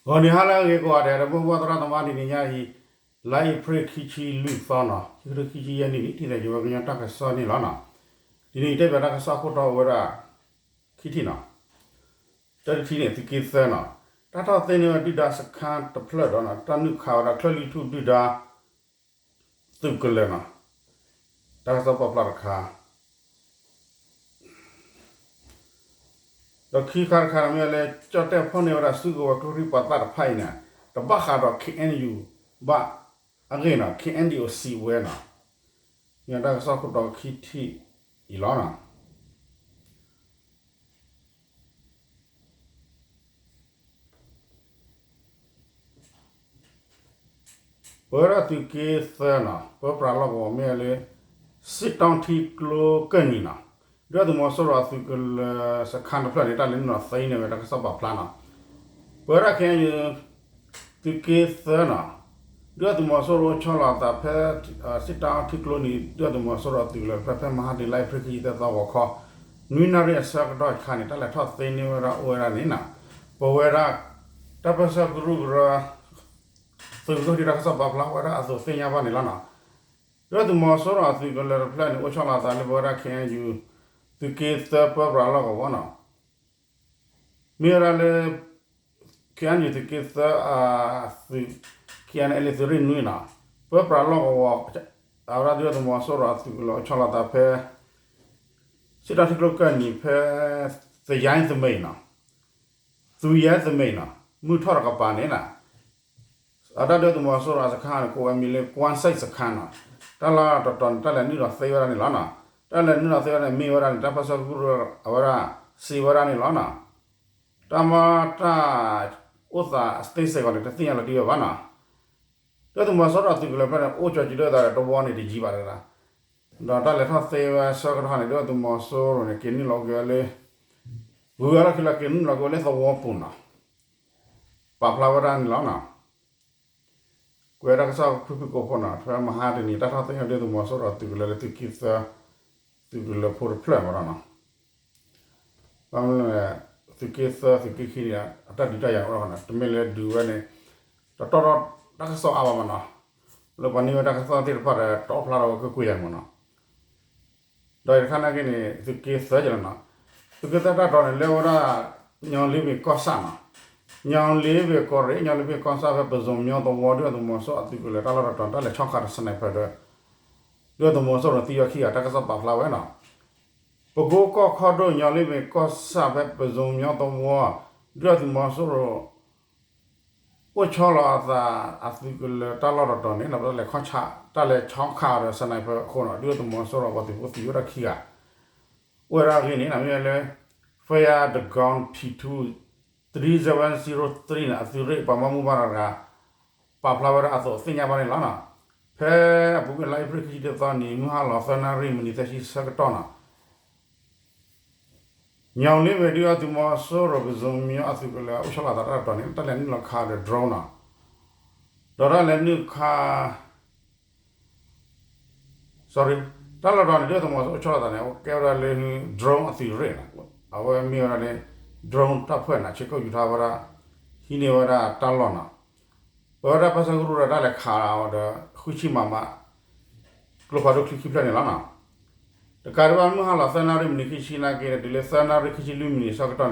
ဂီၤနံၤဟါလၢအဂ့ၤကိးဂၤဒဲး ဒီပုၢ်ဝဲၢ်သရၣ်သမါ တနံၤညါအံၤ လါအ့ဖြ့ၣ်ခံဆံလွံၢ်သီနီၤ ခံကထိခံဆံယဲၢ်နံၣ်န့ၣ် ထံၣ်သးယဝဲကညီတၢ်ကစီၣ်န့ၣ်လီၤနီၤ. ဒ်န့ၣ်အံၤတဲဘၣ်တၢ်ကစီၣ်ခိၣ်တီအိၣ်ဝဲဒၣ် ခံထံၣ်နီၤ. တၢ်တထံၣ်န့ၣ် သုးက့သၢနီၤ တၢ်ထီၣ်သ့န့ၢ်ဝဲဒုၣ်ဒါစခါတဖျၢၣ်ဒီး တၢ်နုာ်ခးဝဲဒၣ်ချၢၣ်လွံၢ်ထူၣ်ဒုၣ်ဒါ သုးကလၢၤနီၤ. တၢ်ကစီၣ်ပာ်ဖျါတခါ ဒီးခံခါတခါန့ၣ်မ့ၢ်လၢ ကၠီၣ်တဲၣ်ဖီၣ်န့ၢ်ဝဲဒၣ်စုကဝဲၤကျိချံမျိာ်သၣ်တဖၣ်အံၤန့ၣ် တဘၣ်ဃးဒီး ခ့ၣ်အဲၣ်ယူၣ် ဘၣ်အဂ့ၢ်နီၤ ခ့ၣ်အဲၣ်ယူၣ်စံးဝဲနီၤ. မ့ၢ်တၢ်ကစီၣ်ခိၣ်တီခံထံၣ်အံၤလီၤနီၤ. ပဝဲဒၣ်သုးက့သၢနီၤ ပၢပြးလီၢ်ကဝီၤမ့ၢ်လၢ စံးတီထံကျိကၢၢ်နံၤနီၤ ဒုၣ်ဒါသုးမီၤစိရိၤအသုးကလၢၤစခါတဖျၢၣ်န့ၣ် တၢ်လဲၤနုာ်လီၤသ့န့ၢ်ဝဲတၢ်ကစီၣ်ပာ်ဖျါနီၤ. ပဝဲဒၣ် ခ့ၣ်အဲၣ်ယူၣ် သုးက့သၢနီၤ ဒုၣ်ဒါသုးမီၤစိရိၤအိၣ်ဆီလီၤအသးဖဲ စံးတီထံကျိနံၤ ဒုၣ်ဒါသုးမီၤစိရိၤအသုးကလၢၤဖဲ ဖဲမဟါတနံၤ လါအ့ဖြ့ၣ်ခံဆံသၢသီဂီၤခီ နွံနၣ်ရံၣ်အဆၢကတီၢ်တခါန့ၣ် တၢ်လဲၤထီၣ်သ့န့ၢ်ဝဲဒၣ်အိၣ်ဝဲဒၣ်န့ၣ်နီၤ ပဝဲဒၣ် တၢ်ပၢဆှၢကရူၢ်ကရၢ သုးက့ခိၣ်ထံးတၢ်ကစီၣ်ပာ်ဖျါဝဲဒၣ်အသိးသ့ၣ်ညါဘၣ်န့ၣ်လီၤနီၤ. ဒုၣ်ဒါသုးမီၤစိရိၤအသုးကလၢၤတဖျၢၣ်န့ၣ် အိၣ်ဆီလီၤအသးလၢပဝဲဒၣ် ခ့ၣ်အဲၣ်ယူၣ် သုးက့သၢပၢပြးလီၢ်ကဝီၤနီၤ မ့ၢ်ဝဲဒၣ်လၢ ခ့ၣ်အဲၣ်ယူၣ်သုးက့သၢအသုး ခ့ၣ်အဲၣ်ယူၣ် သုးရ့ၣ်နွံနီၤ ပၢပြးလီၢ်ကဝီၤ အဝဲဒၣ်ဒုၣ်ဒါသုးမီၤစိရိၤအသုးကလၢၤအိၣ်ဆီလီၤသးဖဲ စံးတီထံကျိကၢၢ်နံၤဖဲ သယဲသမဲာ်နီၤ သူယဲသမဲာ်နီၤ မုၢ်ထီၣ်တကပၤန့ၣ်နီၤ အတၢ်ဒုၣ်ဒါသုးမီၤစိရိၤအစခါန့ၣ် ကိးဝဲမံၤလၢ ကွၢ်စဲး စခါနီၤ တၢ်လီၢ်တတီၤန့ၣ် တၢ်လဲၤနုာ်လီၤသ့ဝဲဒၣ်န့ၣ်လီၤနီၤ. တၢ်လဲၤနုာ်လီၤသ့ဝဲဒၣ်န့ၣ် မ့ၢ်ဝဲဒၣ်န့ၣ် တၢ်ပၢဆှၢကရူၢ်အဝဲဒၣ်စံးဝဲဒၣ်န့ၣ်လီၤနီၤ. တၢ်မၤတၢ်အိၣ်သးသ့စ့ၢ်ကီးန့ၣ် တသ့ၣ်ညါလီၤတံၢ်ဝဲဘၣ်နီၤ. ဒုၣ်ဒါသုးမီၤစိရိၤအသုးကလၢၤဖျၢၣ်န့ၣ် အိၣ်ကၠီၤကံၤဒၢသးဒီးတဝီန့ၣ်တယံၤဘၣ်တဒၣ် ဒီးတၢ်လဲၤထီၣ်သ့ဝဲဆၢကတီၢ်န့ၣ် ဒုၣ်ဒါသုးမီၤစိရိၤန့ၣ် က့ၤနုာ်လီၤက့ၤဝဲလၢ ဂုၤဂၤလီၢ်ခံလီၤ က့ၤနုာ်လီၤက့ၤဝဲလၢသဝီပူၤနီၤ ပာ်ဖျါဝဲဒၣ်န့ၣ်လီၤနီၤ. ကွဲးတၢ်ကစီၣ်ဖုၣ်ဖုၣ်ကိာ်ဖိနီၤ ဖဲမဟါတနံၤ တၢ်ထီၣ်သ့န့ၢ်ဒုၣ်ဒါသုးမီၤစိရိၤအသုးကလၢၤလၢသုးက့သၢ သုးကလၢၤဖိတဖျၢၣ်မးနီၤ. ဘၣ်မနုၤလဲၣ် သုးက့သၢ သုးက့ခံန့ၣ် အတၢ်ဒုးတၢ်ယၤအိၣ်ထီၣ်နီၤ တမ့ၢ်လၢဒုးဝဲန့ၣ် တတီၢ်ထီၣ်တၢ်ကစီၣ်အါဘၣ်မးနီၤ. လၢပှၤန့ၢ်ဝဲတၢ်ကစီၣ်သ့ၣ်တဖၣ်ဒီး တအိၣ်ဖျါထီၣ်ဝဲကွ့ၢ်ကွ့ၢ်ယၤမးနီၤ. ဒီးတခါနာ်က့န့ၣ် သုးက့သၢကလီၤနီၤ. သုးက့သၢတၢ်တီၤန့ၣ် လၢဝဲဒၣ် ညီလ့ဘ့ၣ်ကီၢ်ဆၣ်နီၤ. ညီလ့ဘ့ၣ်ကီၢ်ရ့ၣ် ညီလ့ဘ့ၣ်ကီၢ်ဆၣ်ဖဲပဇိုမညီသဝီ ဒုၣ်ဒါသုးမီၤစိရိၤအသုးကလၢၤတၢ်လီၢ်တတီၤ တၢ်လဲၤဆီခးဒီး sniper ဒီး ဒုၣ်ဒါသုးမီၤစိရိၤန့ၣ် သံဝဲခံဂၤ တၢ်ကစီၣ်ပာ်ဖျါဝဲနီၤ. ပကိကီၢ်ခီဒိၣ် ညီလ့ဘ့ၣ်ကီၢ်ဆၣ်ဖဲပဇိုမညီသဝီ ဒုၣ်ဒါသုးမီၤစိရိၤ အိၣ်ဆီလီၤအသးအသုးကလၢၤတၢ်လီၢ်တတီၤန့ၣ် တၢ်လဲၤဆီခး တၢ်လဲၤဆီခးဒီး sniper အဃိနီၤ ဒုၣ်ဒါသုးမီၤစိရိၤပှၤသုးဖိသံဝဲဒၣ်ခံဂၤ အိၣ်ဝဲဒၣ်အဂ့ၢ်န့ၣ် မ့ၢ်ဝဲလၢ Fire Dragon P two three seven zero three န့ၣ် အသုးရ့ၣ်ပှၤဘၣ်မူဘၣ်ဒါတဂၤ ပာ်ဖျါဝဲဒၣ်အသိးသ့ၣ်ညါဘၣ်န့ၣ်လီၤနီၤ. ဖဲအပူၤကွံာ်လါအ့ဖြ့ၣ်ခံဆံတသီနံၤ မုၢ်ဟါလီၤသၢနၣ်ရံၣ်မံးနံးသၢဆံဆၢကတီၢ်နီၤ ညီလ့ဘ့ၣ်ဒုၣ်ဒါသုးမီၤစိရိၤပဇိုမညီအသုးကလၢၤ အိၣ်ဆီလီၤသးတၢ်တတီၤန့ၣ် တၢ်လဲၤနုာ်လီၤခးဒီး drone နီၤ ဒီးတၢ်လဲၤနုာ်ခး sorry တၢ်လီၢ်တတီၤန့ၣ် ဒုၣ်ဒါသုးမီၤစိရိၤအိၣ်ဆီလီၤသးန့ၣ် ကဲဝဲဒၣ်လၢ drone အသုးရ့ၣ်နီၤ အဝဲမ့ၢ်ဝဲဒၣ်လၢ drone တၢ်ဖှဲၣ်န့ၣ် ဆ့ကိၣ်ယူၤထီၣ်ဝဲဒၣ် ဟံးန့ၢ်ဝဲဒၣ်တၢ်လီၢ်နီၤ ပဝဲဒၣ်ပၢဆှၢကရူၢ်ဒီးတၢ်လဲၤခးအီၤဒီး ဃုဆံ MM ကျိဖးဒိၣ်ချံခံဖျၢၣ်န့ၣ်လီၤနီၤ. တကးဒံးဘၣ် မုၢ်ဟါလီၤသၢနၣ်ရံၣ်မံးနံးခံဆံနာ်က့ တုၤ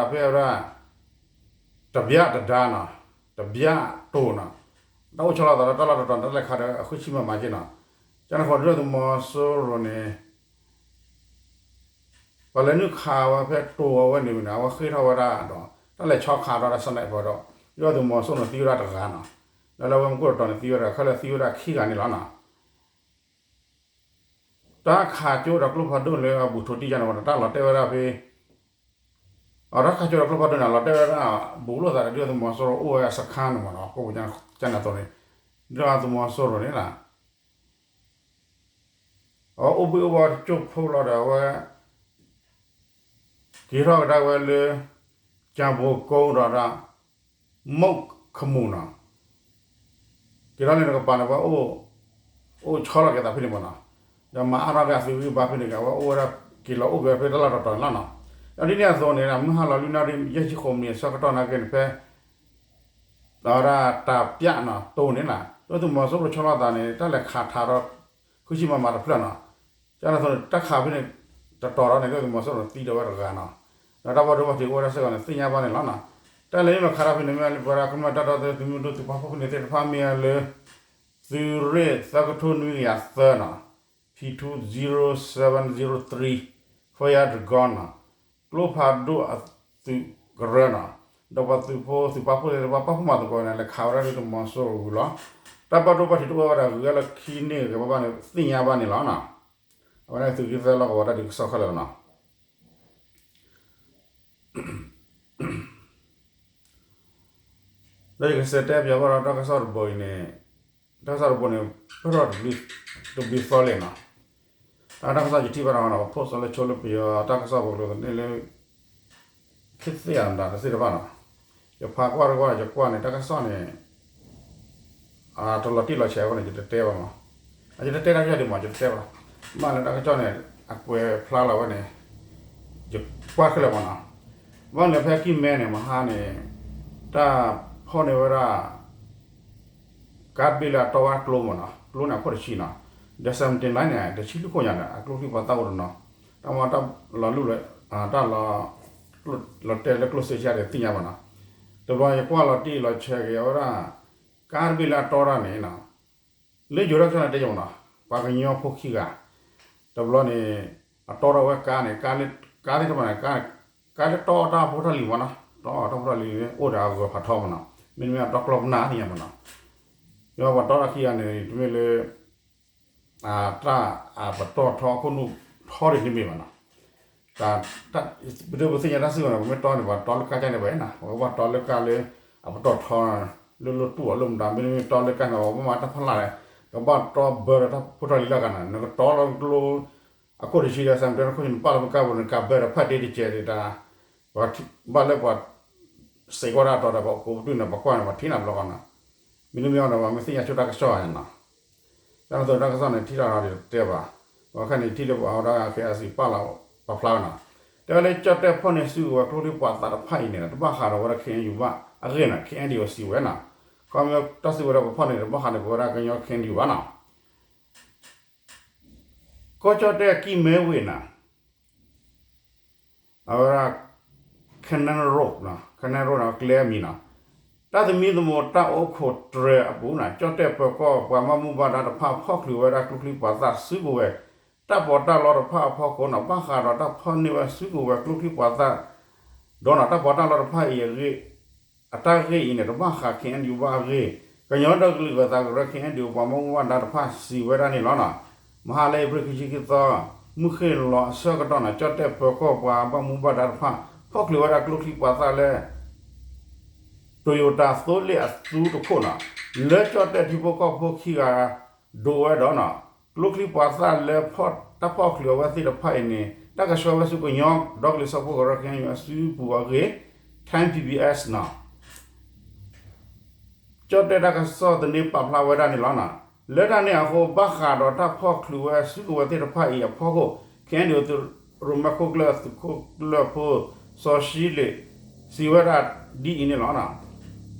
လၢသၢနၣ်ရံၣ်ခံဆံလွံၢ်မံးနံးအဆၢကတီၢ်န့ၣ် တၢ်လဲၤခိးခးဒီးဖဲဝဲဒၣ် တဘျးတဒါနီၤ တဘျးတိၤနီၤ တၢ်အိၣ်ဆီလီၤသးဒီးတၢ်လီၢ်တတီၤန့ၣ် တၢ်လဲၤခးဒီးအဃုဆံ MM က့နီၤ. ကန့ၣ်ဃီဒုၣ်ဒါသုးမီၤစိရိၤန့ၣ် ပှၤလဲၤနုာ်ခးဝဲဖဲတိၤအဝဲန့ၣ်န့ၣ် အဝဲဃ့ထီၣ်ဝဲဒၣ်ဒီး တၢ်လဲၤဆီခးဒီး sniper ဒီး ဒုၣ်ဒါသုးမီၤစိရိၤန့ၣ်သံဝဲဒၣ်တဂၤနီၤ. ဒီးလၢဝဲမူခိၣ်တတီၤန့ၣ်သံဝဲဒၣ် ခဲလၢာ်သံဝဲဒၣ်ခံဂၤန့ၣ်လီၤနီၤ. တၢ်ခးကၠိဒီးကျိဖးဒိၣ်လၢအဘူးထိးတံၢ်ယါန့ၣ်ဝဲဒီး တၢ်လီၤတဲာ်ဝဲဒၣ်ဖဲ အတၢ်ခးကၠိဒီးကျိဖးဒိၣ်န့ၣ် လီၤတဲာ်ဝဲဒၣ် ဘူးလိာ်သးဒီးဒုၣ်ဒါသုးမီၤစိရိၤအိၣ်ဝဲအစခါန့ၣ်မးနီၤ ကန့ၣ်အသိးန့ၣ် ဒုၣ်ဒါသုးမီၤစိရိၤန့ၣ်လီၤ အဝဲအိၣ်ဘှံးအိၣ်ဘှီၣ်တစိၢ်ဖိလီၤဒီးအဝဲ က့ၤထီၣ်ကဒါဝဲလၢ ကၠၣ်ဘိကိဒီး မုၢ်ခမူၣ်နီၤ က့ၤထီၣ်လၢနကပၤန့ၣ် အဝဲအိၣ်ဆီလီၤက့ၤသးဖဲန့ၣ်မးနီၤ ဒီးမၤအါထီၣ်က့ၤအသုးဂံၢ်ဘါဖဲန့ၣ်က့ၤ အဝဲအိၣ်ဝဲဒၣ်က့ၤလီၤအိၣ်က့ၤဖဲတၢ်လီၢ်တတီၤန့ၣ်လီၤနီၤ. ဒီးဒ်န့ၣ်အသိးန့ၣ် မုၢ်ဟါလီၤလွံၢ်နၣ်ရံၣ်ယဲၢ်ဆံဃိးမံးနံးအဆၢကတီၢ်နာ်က့န့ၣ် ဖဲ အဝဲဒၣ်တၢ်ပျးနီၤ တိၢ်န့ၣ်နီၤ ဒုၣ်ဒါသုးမီၤစိရိၤဆီလီၤသးန့ၣ် တၢ်လဲၤခးထးဒီး ဃုဆံ မမ တဖျၢၣ်နီၤ. ကန့ၣ်အသိးန့ၣ် တၢ်ခးဖဲန့ၣ် တတီၤဒီးန့ၣ် ဒုၣ်ဒါသုးမီၤစိရိၤန့ၣ်သံဒီးဝဲတဂၤနီၤ. ဒီးတၢ်ဘၣ်ဒိဘၣ်ထံးအိၣ်ဝဲဒၣ်စ့ၢ်ကီးန့ၣ် သ့ၣ်ညါဘၣ်န့ၣ်လီၤနီၤ. တၢ်လဲၤနုာ်လီၤခးထးဖဲန့ၣ် မ့ၢ်လၢပဝဲဒၣ်ကမျၢၢ်တၢ်ဒီသဒၢသုးမုၢ်ဒိၣ်သုးပာ်ဖှိၣ်ဖဲန့ၣ်သ့ၣ်တဖၣ်မ့ၢ်လၢ သုးရ့ၣ်သၢကထိနွံကယၤသၢနီၤ P two zero seven zero three Fire Dragon နီၤ ကျိဖးဒိၣ်အသုးကရၢနီၤ ဒီးပှၤသုးဖိသုးပာ်ဖှိၣ်သ့ၣ်တဖၣ် ပာ်ဖှိၣ်မၤသကိးန့ၣ် လဲၤခးဝဲဒၣ်ဒုၣ်ဒါသုးမီၤစိရိၤဝံၤလီၤ. တၢ်ဘၣ်ဒိဘၣ်ထံးတအိၣ်ဝဲဒၣ် ဂုၤဂၤလၢခံန့ၢ်ဂ့ၤဘၣ်ဘၣ်န့ၣ် သ့ၣ်ညါဘၣ်န့ၣ်လီၤနီၤ. အဝဲန့ၣ်သုးက့သၢလီၢ်ကဝီၤတၢ်ဒုးကစီၣ်ခဲလၢာ်လီၤနီၤ. ဒီးယကစံးတဲပၠးဘၣ်ဒီးတၢ်ကစီၣ်တဘိအံၤန့ၣ်, တၢ်ကစီၣ်တဘိန့ၣ် ပထီၣ်တဘျုးသီလံနီၤ. တၢ်ကစီၣ်ယထံၣ်ဘၣ်ဒီးနီၤ ပ post လၢဆိလၢပယီၤတၢ်ကစီၣ်ပူၤကျိၤသန့ၣ်လၢ ခ့သ့ၣ်အမတၤတသ့ၣ်တဖၣ်နီၤ. ယဖးကွၢ်တကွၢ် ယကွၢ်န့ၣ် တၢ်ကစီၣ်န့ၣ် တလီၤတံၢ်လီၤဆဲးဝဲန့ၣ် ယတတဲဘၣ်မး. ယတတဲတၢ်ကစီၣ်ဒံးမး ယတတဲဘၣ်. ဘၣ်လၢတၢ်ကစီၣ်န့ၣ် အကွဲးဖျါလီၤဝဲန့ၣ် ယကွၢ်ခဲလၢာ်မးနီၤ. ဘၣ်လၢဖဲကံၢ်မဲန့ၣ် မဟါန့ၣ် တၢ်ဖီၣ်န့ၢ်ဝဲဒၣ် ကါတဘ့ၣ်လၢအတီဝဲဒၣ်ကျိမးနီၤ, ကျိန့ၣ်အခိၣ်တဆံနီၤ, ဒီး seventeen line န့ၣ် တဆံလွံၢ်ခိၣ်ညါန့ၣ် အကျိချံပှၤသၣ်အိၣ်တနီၤ, တၢ်မ့ၢ်တၢ်လီၤလူၢ်လၢ တၢ်လီၤ လီၤတဲာ်လၢကျိစ့ဆံးန့ၣ် သ့ၣ်ညါဘၣ်နီၤ. တဘျီယကွၢ်လီၤတံၢ်လီၤဆဲးက့ၤအဝဲဒၣ် ကါတဘ့ၣ်လၢအတီတၢ်န့ၣ်နီၤ, လၢယိၤဒၣ်ကၠီန့ၣ်တဲယိၤနီၤ, ပှၤကညီဖိခံဂၤ, တဘျီန့ၣ် အတီထီၣ်ဝဲကါန့ၣ်, ကါသ့ၣ်တဖၣ်န့ၣ် ကါလၢတီအတၢ်ဖိတၢ်လံၤမးနီၤ, တီအတၢ်ဖိတၢ်လံၤန့ၣ် အိၣ်ဒီးအဂၢၤဖးထီမးနီၤ, မ့တမ့ၢ်အတီကျီပနၢ်သ့ၣ်ညါမးနီၤ. ယပှၤတီတၢ်ခံဂၤန့ၣ် တမ့ၢ်လၢ တၢ်အပတီၢ်ထီအခိၣ်နူာ်ထီဒ်န့ၣ်မ့ၢ်ဘၣ်နီၤ. ပဒိပသ့ၣ်ညါတၢ်စ့ၢ်ကီးန့ၣ် ပမ့ၢ်တီန့ၣ် ပှၤတီလၢကါကၢ်န့ၣ်ဘၣ်နီၤ, ပကဘၣ်တီလၢကါလၢ အပတီၢ်ထီ လၢလၢတူၢ်အီၤလၢမတၤ, မ့တမ့ၢ်တီလၢကါန့ၣ် ပှၤဘၣ်မၤတၢ်ဖီလာ်န့ၣ် ကဘၣ်တီဘၢဒီးတၢ်ဖိတၢ်လံၤလၢကါန့ၣ်, နကတီလၢကျိ အခိၣ်တဆံဒီး စဲးမတဲနခိၣ်န့ၣ် နပာ်လီၤမ့ၢ်ကါပူၤန့ၣ် ကါဘၢဒီးဖးဒ့တကဲးဒ်တၢ်, ဘၣ်လၢပှၤ စဲးကွၢ်တၢ်တီဒီး ပှၤကိးပတုာ်န့ၣ် ပှၤကွၢ်န့ၣ် ပှၤထံၣ်နၤဘျီဃီနီၤ. မ့တမ့ၢ်အီၤဒီး ပှၤမ့ၢ်သ့ၣ်ညါဆိတၢ်ကစီၣ်န့ၣ်နီၤ. တၢ်ကစီၣ်န့ၣ် ထံၣ်တၢ်ဒီးတဲဘၣ်, ပှၤခဲန့ၣ်ထံၣ်လၢပှၤဝဲဒၣ် ခဲအံၤစံးပာ်လီၤ ပာ်ဖျါဝဲနီၤ. တဲဝဲလၢကၠီၣ်တဲၣ်ဖီၣ်န့ၢ်စုကဝဲၤကျိချံပှၤသၣ်တဖၣ်အံၤန့ၣ် တဘၣ်ဃးဒီးဝဲဒၣ် ခ့ၣ်အဲၣ်ယူၣ်ဘၣ်အဂ့ၢ်နီၤ, ခ့ၣ်အဲၣ်ယူၣ် စံးဝဲနီၤ. ခီမ့ၢ်တၢ်စုကဝဲၤဒီးပဖီၣ်န့ၢ် တဘၣ်ဃးန့ၣ် ပဝဲဒၣ်ကညီ ခ့ၣ်အဲၣ်ယူၣ်ဘၣ်နီၤ. ကီၢ်ကၠီၣ်တဲၣ်ကံၢ်မဲဝ့ၢ်နီၤ အဝဲဒၣ် Canaan Road နီၤ, Canaan Road နီၤ ကျဲအမံၤနီၤ, တၢ်သမံသမိးတၢ်အိၣ်ခိးတြဲၤအပူၤနီၤ, ကၠီၣ်တဲၣ်ပၢၤကီၢ်ပှၤဘၣ်မူဘၣ်ဒါတဖၣ် ဖီၣ်ချုးဝဲဒၣ်ကျိချံပှၤသၣ်စုကဝဲၤ တၢ်ပီးတၢ်လီတဖၣ်အဖီခိၣ်နီၤ, ဘၣ်ဃးဒီးတၢ်ဖီၣ်န့ၢ်ဝဲစုကဝဲၤကျိချံပှၤသၣ် ဒီးနီၤ တၢ်ပီးတၢ်လီတဖၣ်အံၤအဂ့ၢ် အတၢ်ဂ့ၢ်အံၤန့ၣ် တဘၣ်ဃး ခ့ၣ်အဲၣ်ယူၣ်ဘၣ်အဂ့ၢ်, ကညီဒီကလုာ်ဂၤသးကရၢ ခ့ၣ်အဲၣ်ယူၣ် ပှၤဘၣ်မူဘၣ်ဒါတဖၣ်စံးဝဲဒၣ်န့ၣ်လီၤနီၤ. မဟါလၢအ့ဖြ့ၣ်ခံဆံခံသီ မုၢ်ဃ့ၢ်လီၤအဆၢကတီၢ်နီၤ, ကၠီၣ်တဲၣ်ပၢၤကီၢ်ပှၤဘၣ်မူဘၣ်ဒါတဖၣ် ဖီၣ်ချုးဝဲဒၣ်ကျိချံပှၤသၣ်လၢ Toyota သိလ့ၣ်အသူတခိၣ်နီၤ, လၢကၠီၣ်တဲၣ်ထံဖိကီၢ်ဖိခံဂၤ ဒိးဝဲဒီးနီၤ, ကျိချံပှၤသၣ်လၢတၢ်ဖီၣ်ချုးအဝဲသ့ၣ်တဖၣ်အံၤန့ၣ် တၢ်ကဆှၢဝဲဆူကညီဒီကလုာ်စၢဖှိၣ်ကရၢ ခ့ၣ်အဲၣ်ယူၣ်အစုပူၤအဂ့ၢ် Time PBS နီၤ. ကၠီၣ်တဲၣ်တၢ်ကစီၣ်သန့ပာ်ဖျါဝဲဒၣ်န့ၣ်လီၤနီၤ. လၢတၢ်န့ၣ်အဃိ ဘၣ်ဃးဒီးတၢ်ဖီၣ်ချုးဝဲစုကဝဲၤသ့ၣ်တဖၣ်အံၤအဖီခိၣ် ခ့ၣ်အဲၣ်ယူၣ် သုးရိၣ်မဲခိၣ်ကျၢၢ် သုးခိၣ်ကျၢၢ်ဖိ စီၤရှံလ့း စံးဝဲဒၣ်ဒ်အံၤန့ၣ်လီၤ.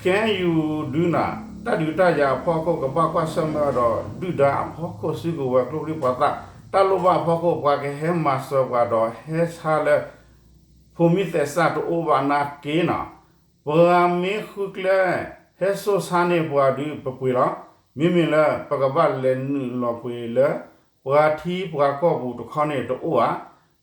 ခ့ၣ်အဲၣ်ယူၣ်ဒုးနီၤ တၢ်ဒုးတၢ်ယၤအဖီခိၣ် ကဘၣ်ကွၢ်ဆၢၣ်မဲာ်ဒီး ဒုၣ်ဒါအဖီခိၣ်စုကဝဲၤကျိချံပှၤသၣ် တၢ်လိၣ်ဘၣ်အဖီခိၣ် ပှၤကဟဲမၤစၢၤပှၤဒီးဟဲဆါလၢ ဖိမံသဲးစၢ်တအိၣ်ဘၣ်နာ်က့နီၤ. ပှၤမ့ၢ်ဃုကျဲ ဟဲစိာ်ဆါန့ၢ်ပှၤဒုးပပှ့ၤလီၤ. မ့မ့ၢ်လၢပကဘၣ်လဲၤနုာ်လီၤပှ့ၤလၢ ပှၤထံပှၤကီၢ်ပူၤတခီန့ၣ်တအိၣ်ဘၣ်.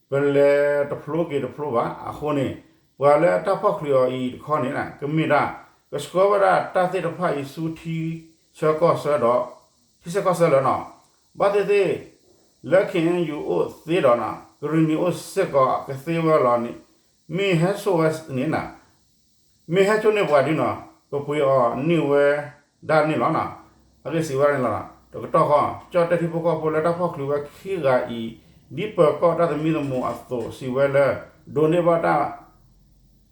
ပလဲၤတဖျိက့ၤတဖျိဘၣ်. အဃိန့ၣ် ပှၤလၢတၢ်ဖီၣ်ချုးအီၤအံၤတခီန့ၣ် ကမ့ၢ်ဒၣ် ကဆှၢဝဲဒၣ်တၢ်သ့ၣ်တဖၣ်အံၤဆူထံဆၢကီၢ်ဆၢဒီး ထံဆၢကီၢ်ဆၢလၢာ်နီၤ. ဘၣ်သ့ၣ်သ့ၣ် လၢ ခ့ၣ်အဲၣ်ယူၣ် အိၣ်သ့ဒီးနီၤ ကရံၣ်နံၣ်အိၣ်စ့ၢ်ကီးကသ့ဝဲလီၤန့ၣ် မ့ၢ်ဟဲစိာ်ဝဲန့ၣ်နီၤ မ့ၢ်ဟဲစိာ်န့ၢ်ပှၤဒုးနီၤ ပပှ့ၤအီၤန့ၢ်ဝဲဒၣ်န့ၣ်လီၤနီၤ. အဂ့ၢ်စံးဝဲဒၣ်န့ၣ်လီၤ. တကတီၢ်ဃီ ကၠီၣ်တဲၣ်ထံဖိကီၢ်ဖိလၢတၢ်ဖီၣ်ချုးဝဲခံဂၤအံၤ ဒ်ပၢၤကီၢ်တၢ်သမံသမိးအသိးစံးဝဲလၢ ဒိးန့ၢ်ဘၣ်တၢ်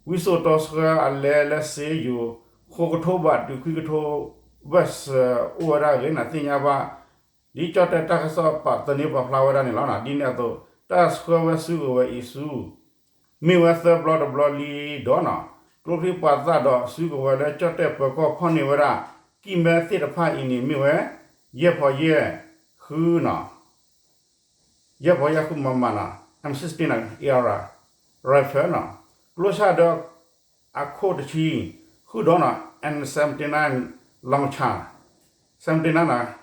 ဝံစိာ်တီဆှၢအလဲလၢစ့ယိၤ ဃိးကထိဘးတုၤခွံကထိဘးစၢၤအိၣ်ဝဲဒၣ်အဂ့ၢ်န့ၣ် သ့ၣ်ညါဘၣ် ဒ်ကၠီၣ်တဲၣ်တၢ်ကစီၣ်ပာ်သန့ပာ်ဖျါဝဲဒၣ်န့ၣ်လီၤ. ဒ်န့ၣ်အသိး တၢ်ဆှၢဝဲစုကဝဲၤအံၤဆူ မ့ၢ်ဝဲသၢဘျီတဘျီလံဒီးနီၤ ကျိချံမျိာ်သၣ်ဒီးစုကဝဲၤလၢကၠီၣ်တဲၣ်ပၢၤကီၢ်ဖီၣ်န့ၢ်ဝဲဒၣ် ကံၢ်မဲသ့ၣ်တဖၣ်အံၤန့ၣ်မ့ၢ်ဝဲ ယဲၢ်ဖီယဲၢ်ဃုနီၤ, ယဲၢ်ဖီယဲၢ်ဃု မမနီၤ, M sixteen နီၤ, A R rifle နီၤ, ကျိဆၣ်ဒီး အခိၣ်တဆံဃုဒီနီၤ, and seventy nine launcher, seventy nine နီၤ,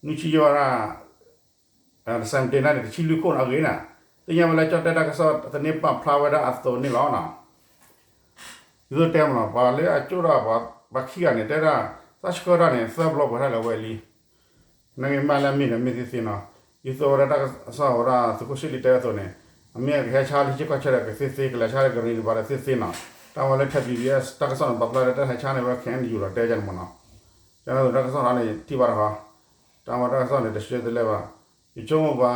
နွံဆံယဲၢ်ဝဲဒၣ် seventy nine န့ၣ် တဆံလွံၢ်ခိၣ်နီၤအဂ့ၢ်န့ၣ်, သ့ၣ်ညါဝဲလၢကၠီၣ်တဲၣ်တၢ်ကစီၣ်သန့ပာ်ဖျါဝဲဒၣ်အသိးန့ၣ်လီၤနီၤ. ဒ်သိးတဲမနီၤ ပှၤလၢအကၠိၣ်ဒၣ်ပှၤခံဂၤန့ၣ် တဲဒၣ် သးဆှၢတၢ်န့ၣ် သၢဘျီပှဲၤထီၣ်လၢအဝဲလံ နဂ့ၤမးလၢအမ့ၢ်ဒီးမ့ၢ်သ့သ့နီၤ, ဒ်သိးဝဲဒၣ်တၢ်ကစီၣ်ဝဲဒၣ်သုးခိၣ်စ့လံတဲအသိးန့ၣ်, အမ့ၢ်ကဟဲဆါလၢဟံၣ်ကီၢ်ဆၢဒီးကသ့သ့ ကလဲၤဆါလၢကရ့ၣ်နံၤဘၣ်ဒီးသ့သ့နီၤ, တၢ်ဝဲလၢထဲ B B S တၢ်ကစီၣ်န့ၣ် ပာ်ဖျါလၢတၢ်ဟဲဆါန့ၣ်ဝဲ K N U ဒီးတဲယဲန့ၣ်မနီၤ, ကန့ၣ်တၢ်ကစီၣ်န့ၣ်ထံၣ်ဘၣ်တခီ, တၢ်ဝဲတၢ်ကစီၣ်န့ၣ် တဆှၢတလဲဘၣ်, ယဆိကမိၣ်ပှ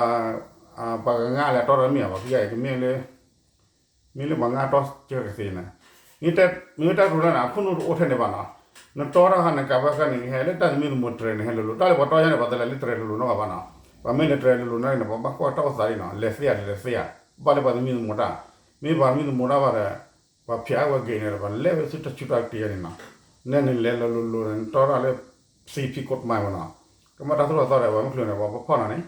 ၤ, ပှၤကငါလဲၤတီတၢ်မ့ၢ်ဧါ ပှၤခံဂၤအံၤကမ့ၢ်လၢ မ့ၢ်လၢပှၤငါတီကကသ့န့ၣ်, မ့ၢ်တၢ်ကရူၢ်လၢန့ၣ် အခိၣ်နူာ်တအိၣ်ထဲန့ၣ်ဘၣ်နီၤ, နတီတၢ်ခါန့ၣ် ကးပှၤခါန့ၣ် ဟဲလၢတၢ်သမံသမိးတြဲၤန့ၣ် ဟဲလိၤလိၤ တၢ်လၢပှၤတီယဲန့ၣ် ပှၤတလဲၤလၢတြဲၤလိၤလိၤနီတဂၤဘၣ်နီၤ, ပှၤမ့ၢ်လဲၤတြဲၤလိၤလိၤန့ၣ် ပှၤဘၣ်ကွၢ်တၢ်အိၣ်သးလံနီၤ, လဲၤသ့ဧါတလဲၤသ့ဧါ, ဘၣ်လၢပှၤသမံသမိးတၢ်, မ့ၢ်ပှၤသမံသမိးတၢ်ဘၣ်ဒီး, ပှၤဖျဲးအဝဲဂ့ၤန့ၣ်ဒီး ပှၤလဲၤဝဲဆူတၢ်ဆူတၢ်တ့ၢ်န့ၣ်နီၤ, နဲန့ၣ်လဲၤလိၤလိၤလိၤန့ၣ် နတီတၢ်လၢ စံးဖံးကိးမးမနီၤ, ကမၣ်တၢ်သူၣ်ထီၣ်သီဒီး ပှၤမုၢ်ချုးန့ၣ် ပှၤဖီၣ်နီၤန့ၣ်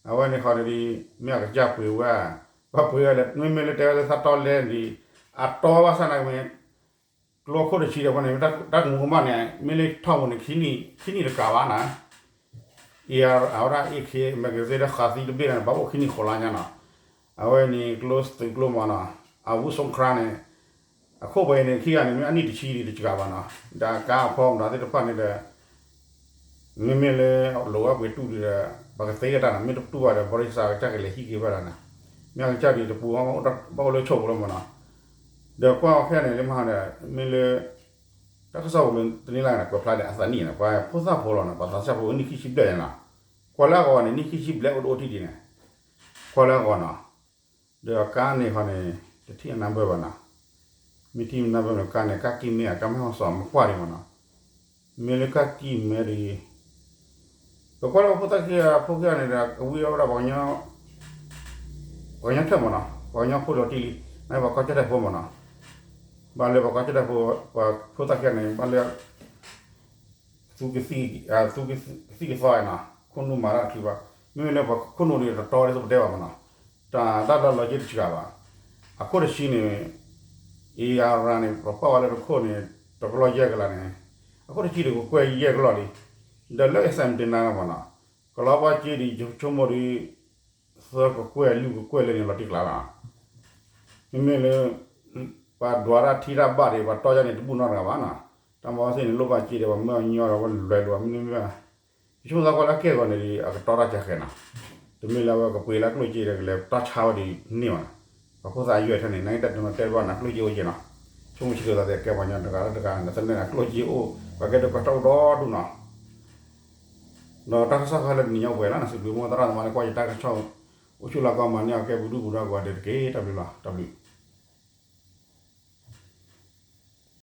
အဝဲန့ၣ်ဃီန့ၣ်ဒ် မ့ၢ်အကစၢ်ပှ့ၤဝဲ, ပှၤပှ့ၤဝဲလဲၣ် မ့မ့ၢ်လၢတဲဝဲလၢသးတီလဲၣ်န့ၣ်ဒ်, အတီဘၣ်ဆၣ်န့ၣ်မ့ၢ်, ကျိခိၣ်တဆံဒီးဖဲန့ၣ် တၢ်ကမူၤကမၣ်န့ၣ် မ့ၢ်လၢထီၣ်ပူၤန့ၣ် ခံနံၣ်တကးဘၣ်နီၤ, အဝဲဒၣ် A K magazine ဒီးဃးသံတဘ့ၣ်န့ၣ် ဘၣ်အိၣ်ခံနံၣ်ဃိးလါညါနီၤ, အဝဲန့ၣ်ကျိသုးကျိမးနီၤ, အဝူၣ်စိခရါန့ၣ် အခိၣ်ပှဲၤန့ၣ်ခံဂၤန့ၣ် မ့ၢ်အနံၣ်တဆံဒံးတကးဘၣ်နီၤ, ဒီးကါအဖီမတၤသ့ၣ်တဖၣ်န့ၣ်ဒီး မ့မ့ၢ်လၢလိာ်ဝဲပှ့ၤတူၢ်ဒံးဒီး ပှၤကသ့ကတၢၢ်နီၤ, မ့ၢ်တတူၢ်ဘၣ်ဒီး ဘီရံစၢကစၢ်ကလဲၤဟံးက့ၤဘၣ်ဒီးနီၤ, မ့ၢ်အကစၢ်ဒံးတပူၤ ဘၣ်အိၣ်လၢဆိးပူၤလီၤမးနီၤ, ဒီးကွၢ်အီၤခဲန့ၣ် လၢမဟါဒီး မ့ၢ်လၢ တၢ်ကစီၣ်ပူၤလၢတနံၤလၢ်န့ၣ် ကွဲးဖျါဒီးအသးနံၣ်န့ၣ် ပှၤဖိသၣ်ဖိလီၤနီၤ, ပှၤသးစၢ်ဖိနံၣ်ခံဆံဘျဲၣ်န့ၣ်နီၤ, ကွၢ်လၢအဂီၢ်န့ၣ် နံၣ်ခံဆံဘျဲၣ်အိၣ်တအိၣ်ထံၣ်ဒံးန့ၣ်, ကွၢ်လၢအဂီၢ်နီၤ, ဒီးအကါန့ၣ်ဃီန့ၣ် တထံၣ်အနၢ်ဘၢဘၣ်နီၤ, မ့ၢ်ထံၣ်နၢ်ဘၢန့ၣ် ကါန့ၣ် ကါကံၢ်မ့ၢ်ဧါ ကါမ့ၢ်ဟီၣ်စီၤ မကွၢ်ဒံးမးနီၤ, မ့ၢ်လၢကါကံၢ်မ့ၢ်ဒ်အံၤ, ပကွၢ်လၢပှၤဖိသၣ်ခံဂၤဖိခံဂၤန့ၣ်ဒီး ကဝံအီၤဝဲဒၣ် ပှၤကညီထၢၣ်မးနီၤ, ပှၤကညီဖိလီၤတံၢ်လံ, နပှၤကီၢ်ကၠီၣ်တဲၣ်ဖိမးနီၤ, ဘၣ်လၢပှၤကီၢ်ကၠီၣ်တဲၣ်ဖိ, ပှၤဖိသၣ်ခံဂၤန့ၣ် ဘၣ်လၢ သူကသံၣ်ကသီနီၤ, ခိၣ်နူာ်မၤတၢ်တချုးဘၣ်, မ့မ့ၢ်လၢပှၤခိၣ်နူာ်ဒ်တတီဒ်သိးပတဲဘၣ်မးနီၤ, တၢ်တၢ်လၢလီၤက့တစှၤဘၣ်, အခိၣ်တဆံန့ၣ်, အံၤအရၤန့ၣ် ပပာ်ဝဲလၢတခိၣ်န့ၣ် တကလီၢ်ယဲၢ်ကလးန့ၣ်, အခိၣ်တဆံဒ်ကကွဲၢ်ယဲၢ်ကလီၢ်လံ, ဒီးလၢ seventy nine မးနီၤ, ကလီၤဘၣ်က့ဒ်ဆိကမိၣ်ဒ် သၢကကွဲၢ်လွံၢ်ကကွဲၢ်လၢန့ၣ်လီၤတံၢ်ကျါလီၤ, မ့မ့ၢ်လၢ ပှၤဒွးတၢ်ထံတၢ်ဘၣ်ဒီး ပှၤတီယဲန့ၣ် တဘူၣ်နီတဂၤဘၣ်နီၤ, တၢ်မၤသ့ၣ်န့ၣ် လိၣ်ဘၣ်က့ဒီး ပှၤမၢအညီဒီး ပှၤလဲၤလိာ်မ့မ့ၢ်ဘၣ်, ယဆိကမိၣ်သးကွၢ်လၢကဲဂီၤန့ၣ်ဒီး အကတီတၢ်ကဲဃဲနီၤ, တမ့ၢ်လၢအဝဲကပှ့ၤလၢကျိၣ်စ့ဒီး ကလဲၤတၢ်ဆါဝဲဒ်န့ၣ်ဘၣ်နီၤ, ပှၤဖိသၣ်အယွဲၢ်ထဲန့ၣ် နတၢ်တနီၤတဲတဘၣ်နီၤ ကျိၣ်စ့အိၣ်က့နီၤ, ဆိကမိၣ်ဆံးကၢၤသးသ့ ကဲပှၤကညီတဂၤလၢတဂၤ နသန့ၢ်ကျိၣ်စ့အိၣ် ပှၤကဲဒိးကွၢ်တၢ်အိၣ်ဒီဒူၣ်နီၤ ဒီးတၢ်ကစီၣ်ခဲလၢာ်တနံၤညါအိၣ်ပှဲၤလီၤနီၤ, စံးဘျုးမိၢ်သရၣ်သမါလၢကွၢ်ယတၢ်ကစီၣ်, အိၣ်ဆူၣ်လၢကီၢ်မၤန့ၢ်အီၤကဲပူၤဒူပူၤဒီးကိးဂၤဒဲးတက့ၢ်. တၢ်ဘျုးလီၤ, တၢ်ဘျုး.